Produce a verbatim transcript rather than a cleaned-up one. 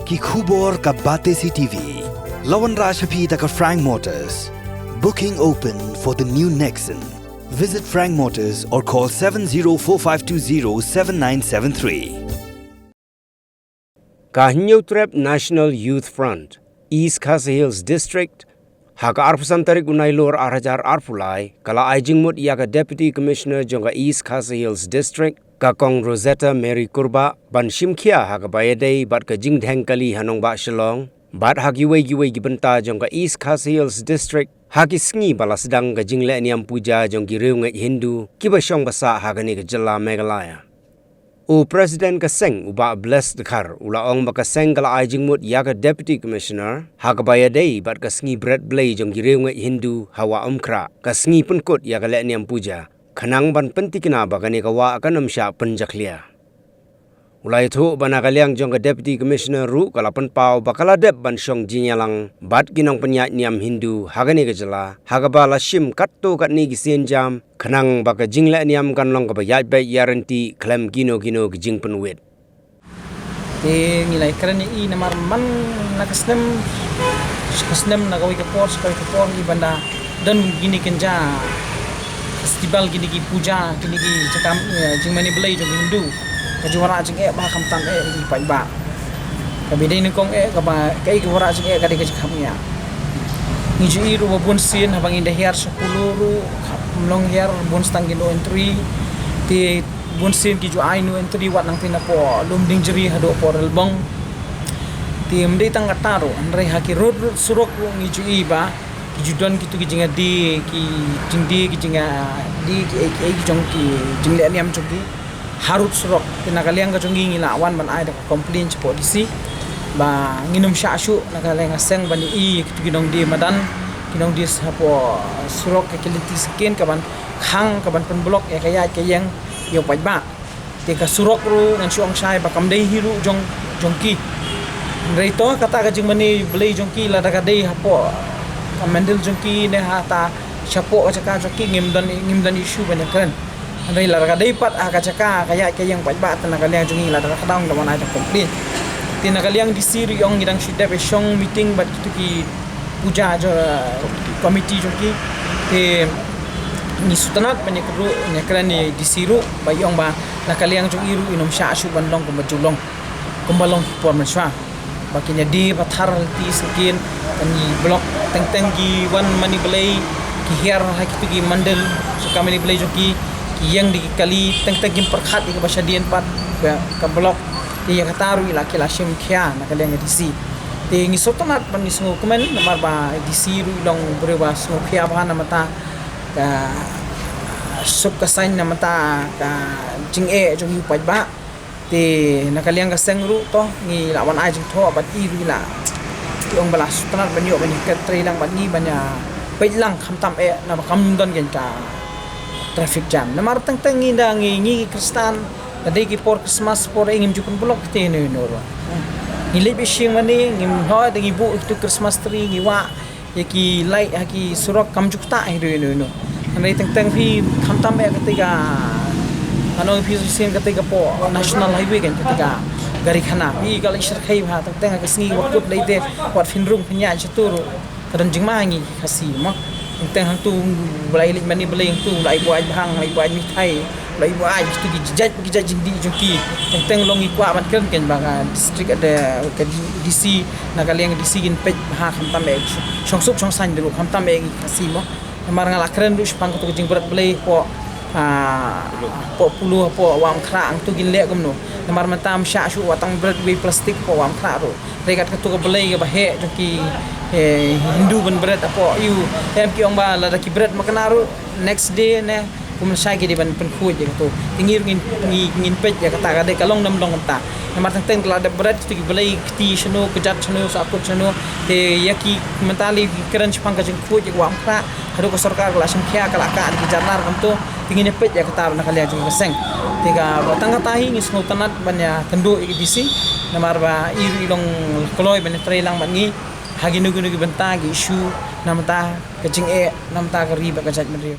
Ki khubor ka Batesi T V. La wanrah sha phi da ka Frank Motors. Booking open for the new Nexon. Visit Frank Motors or call seven zero four five two zero seven nine seven three. Ka Hynñiewtrep National Youth Front, East Khasi Hills District, ha ka arphew san tarik u Nailur ar hajar arphew lai, ka la ai jingmut ïa ka Deputy Commissioner jong ka East Khasi Hills District, ka Kong Rosetta Mary Kurbah, ban shim khia ha kaba ïadei bad ka jingdheng kali ha nongbah Shillong, bad ha kiwei kiwei ki bynta jong ka East Khasi Hills District, ha ki sngi ba la sdang ka jingleh niam puja jong ki riewngeit Hindu, kiba shong ba sah ha kane ka jylla Meghalaya. U President ka seng, u Bah Blessed Dkhar, u la ong ba ka seng ka la ai jingmut ïa ka Deputy Commissioner, ha kaba ïadei bad ka sngi bret Blei jong ki riewngeit Hindu ha Wah Umkhrah, ka sngi pynkut ïa ka leh niam puja, khnang ban pyntikna ba kane ka wah kan ym shah pynjakhlia. U la ïathuh ba na ka liang jong ka Deputy Commissioner ruh ka la pynpaw ba ka la dep ban shong jingïalang bad ki nongpynïaid niam Hindu ha kane ka jylla, ha kaba la shim katto katne ki sienjam, khnang ba ka jingleh niam kan long kaba ïaid beit ïaid ryntih khlem kino kino ki jingpynwit. Te ngi la ïakren ïa i namar man la ka snem, sha ka snem na kawei ka por, sha kawei ka por ngi ban da don kine ki jingïa festival, kine ki puja, kine ki jaka, eh, jingmane Blei jong ki Hindu. Ka ju wanrah jingeh bha khamtam eh ïa ki paidbah. Kaba dei nyngkong eh, kaba kaei ka wanrah jingeh ka dei ka jingkham ïa. Ngi ju i ruh ba bun sien haba ngi da hiar sha Polo ruh, kham long hiar, bun stang ki no entry. Te bun sien ki ju ai no entry wat nangta napoh Lumdiengjri haduh poh Relbong. Te ym dei tang kata ruh, hynrei ha ki road, road surok ruh ngi ju i ba ki ju don kito ki jingïadie, ki jingdie, ki jingïadie, ki ei, ki ei, ki jong ki jingleh niam jong ki ha road surok. Te na ka liang ka jong ngi ngi la wan ban ai da ka complain shapoh D C ba ngin ym shah shuh na ka liang ka seng ban ïohi ïa kito ki nongdie madan, ki nongdie shapoh surok, ka ki lynti skin, ka ban khang, ka ban pynblock ïa ka ïaid ka ïeng ïa u paidbah. Te ka surok ruh ngan shu ong shai ba kam dei hi ruh jong, jong ki. Hynrei to kata ka jingmane Blei jong ki, lada ka dei hapoh ka mandal jong ki ne hata shapoh ka jaka jong ki, ngim don, ngim don issue ban ïakren. Hynrei lada ka dei pat ha ka jaka ka ïaid ka ïeng paidbah, te na ka liang jong ngi lada ka dang da wan ai da complain. Te na ka liang D C ruh i ong ngi dang shu dep ïa shong meeting bad kito ki puja jong, committee jong ki. Te ngi sngewtynnat ban ïakren ruh, ïakren ïa D C ruh ba i ong ba na ka liang jong i ruh in ym shah shuh ban long kumba ju long, kumba long ki por mynshuwa. Ba kin ïadie pathar lynti sngewsih, kan ïa block, teng teng ki wan mane Blei, ki hiar ha kito ki mandal, sha ka mane Blei jong ki, ki ïeng da ki kali, teng teng kim pyrkhat ïa kaba shadien pat, ka, ka block. Te ïa kata ruh i la, ki la shim khia na ka liang ka D C. Te ngi sngewtynnat bad ngi sngewkmen namar ba D C ruh i long briew ba sngewkhia bha na ka bynta ka suk ka saiñ, na ka bynta ka jingeh jong u paidbah. Te na ka liang ka seng ruh to ngi la wan ai jingthoh bad i ruh i la, i ong ba la sngewtynnat ban ïoh ban ïa trei lang bad ngi ban ïa peit lang khamtam eh naba kam don kane ka traffic jam. Namar teng teng ngi da ngi, ngi Khristan, da dei ki por Christmas por eh ngim ju pynblock te ino ino ruh. Ngi leit bishing mane, ngim hoi da ngi buh ito Christmas tree, ngi wah ïa ki light ha ki surok, kam ju ktah hi ruh ino ino. Hynrei teng teng phi khamtam eh kata ka, ano phi sien kata ka poh National Highway kan, kata ka gari khana. Phi ka leit syrkhei bha, teng teng ha ka sngi ba kut leit te, wat phin rung phin ïaid shatu ruh ka don jingma ha ngi Khasi mo. Teng teng hangtu ba la leit mane Blei, hangtu ba la buaid bhang, la buaid mithai, la buaid kito ki jait ki jait jingdih jong ki. Teng teng long ngi kwah ban kren kane ba ka district, ada ka D C, na ka liang D C kin peit bha khamtam eh shong suk shong saiñ ruh khamtam eh ngi Khasi mo. Namar nga la kren ruh shaphang kato ka jingbret Blei poh, ah, poh Polo, poh Wah Umkhrah, hangtu kin leh kumno. Namar mynta ym shah shuh wat tang bret wei plastik poh Wah Umkhrah ruh. Re kat katu ka Blei kaba heh jong ki, eh, Hindu ban bret hapoh ïu. Em ki ong ba lada ki bret makna ruh next day ne kum lashai ki dei ban pynkhuid ïa katu. Te ngi ruh ngin, ngi, ngin peit ïa kata ka dei ka long ne ym long kata. Namar teng teng la dep bret katu ki Blei kti shano, kjat shano, sahkut shano. Te ïa ki mynta lei ki kren shaphang ka jingkhuid ïa ka Wah Umkhrah. Haduh ka sorkar ka la shim khia, ka la kah da ki jar nar kumto. Te ngin ïa peit ïa kata na ka liang jong ka seng. Te kaba tang kata hi ngi sngewtynnat ban ïa kynduh ïa ka D C. Namar ba i ruh i long kloi ban ïa trei lang bad ngi ha kino kino ki bynta ki issue na bynta ka jingeh, na bynta ka ri bad ka jaitbynriew.